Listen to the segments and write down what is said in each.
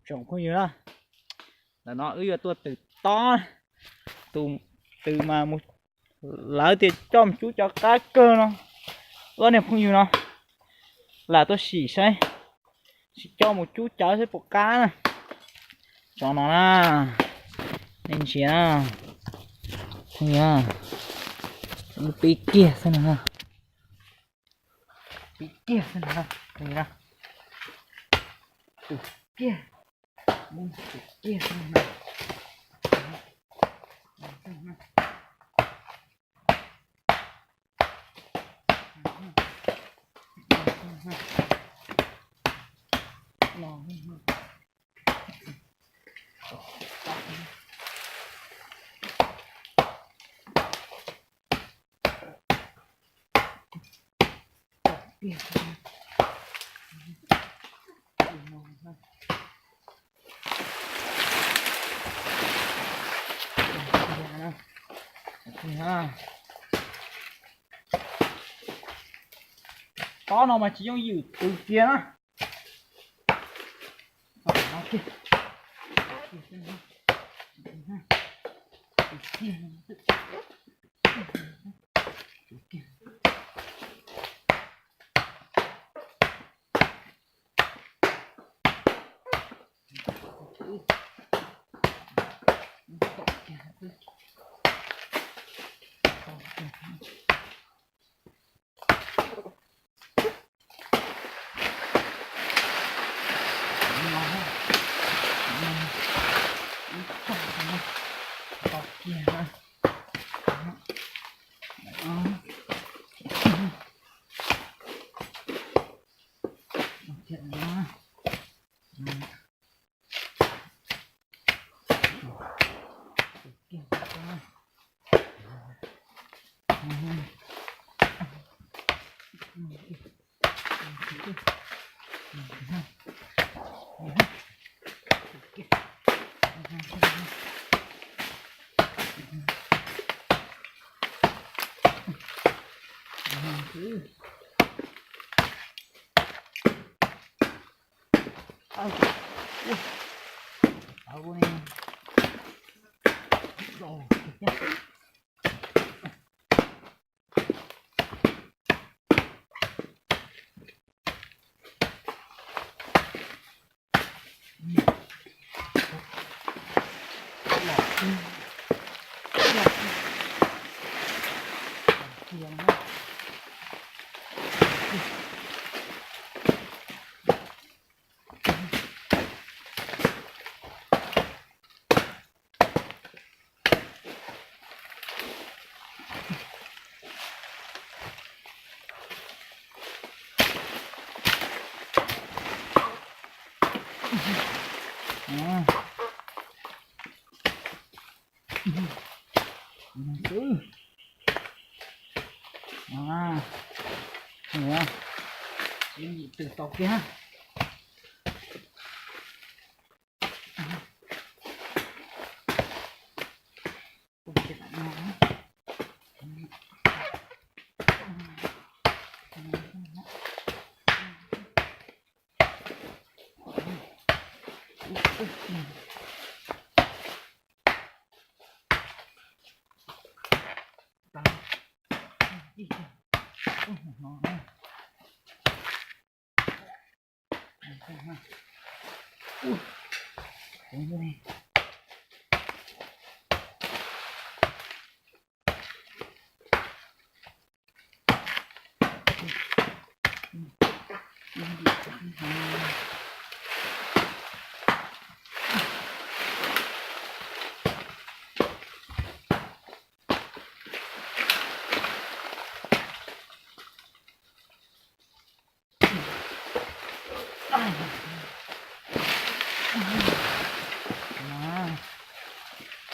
Tsoom phooj ywg na, ntawm no wb yuav tuaj twm tob, tus twm mas mus, lawv tias coj mus cub cov qab kawg no. Ob niag phooj ywg no lam tuaj sim saib, sim coj mus cub cawv saib puas qab na. Tsov no na, nej ntsia na, phooj ywg, pib kiag xwb na, pib kiag xwb na, phooj ywg na, twm kiag, twm kiag xwb na. Tob no mas tsis yooj yim twv kiag na. Twm tau kiag.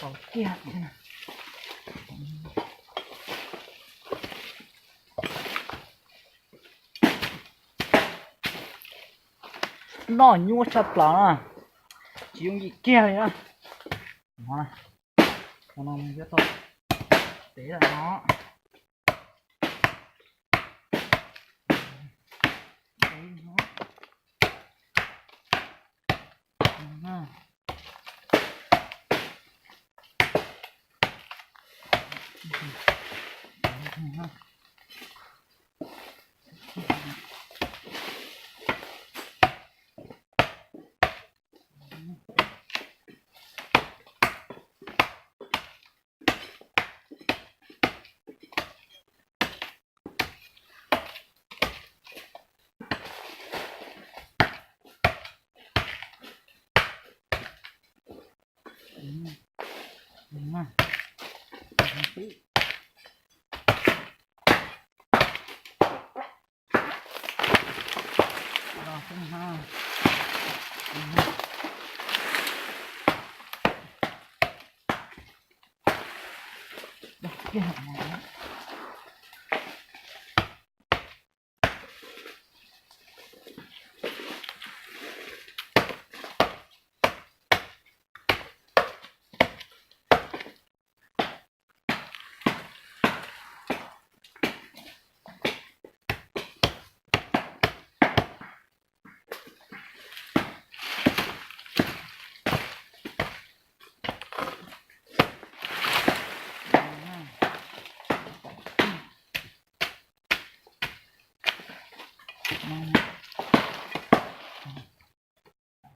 Tau kiag. Noj nyuaj tshaj plaws na, tsis yooj yim kiag li na. Ua no yuav tau tev lawm no.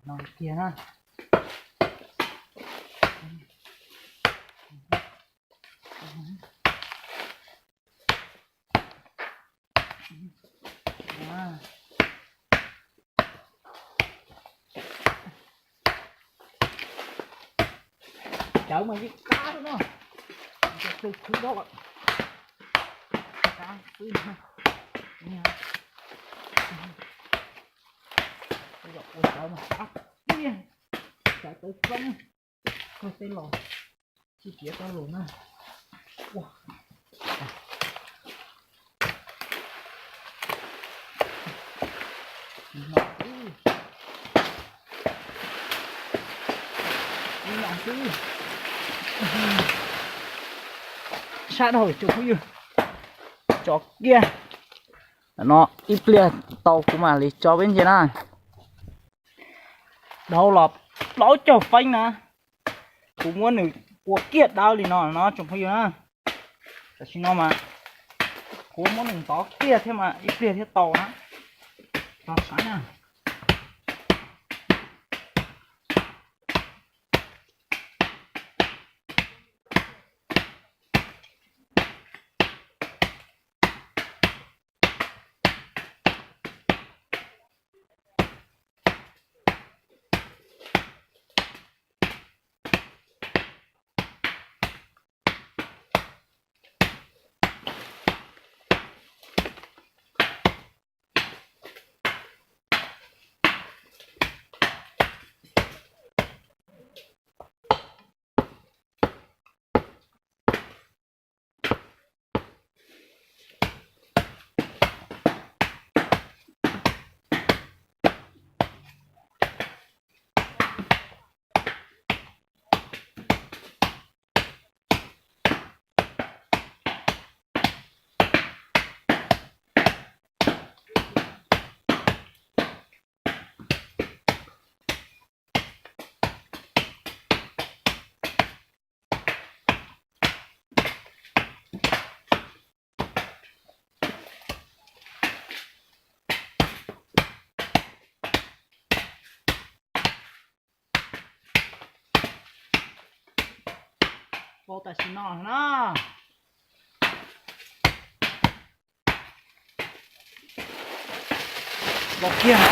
No kiag na. Cawv mas yeej qab no, cov twg khwv dhau, qab xwb. Ua cawv mas qab tiag, cawv tawv roob, koj tej los tsis tiav tau lus na. Sab dhau tsoom phooj ywg, tso kiag no ib pliag tau kuv mam li tso peb ntsia na. Dhau los plaub caug feeb na, kuv muab nws ua kiag dawb li no no tsoom phooj ywg na. Tam sim no mas kuv muab nws ntov kiag thiab mas ib pliag thiaj tau na. Tso saib na. Ua tam sim no na. Los kiag.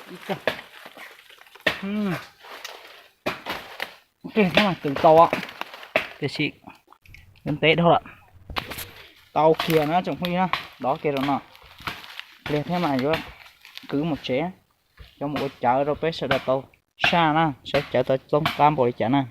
Ib txog. Ib pliag thiab mas twb tau, tiam sis yuav ntev dhau lawm. Tau kiag na tsoom phooj ywg na, dov kiag rau no. Pliag thiab mas yuav kwv mus tsev, coj mus ua cawv rau peb sawv daws tau saj na, saib cawv tau txoob qab npaum li cas na.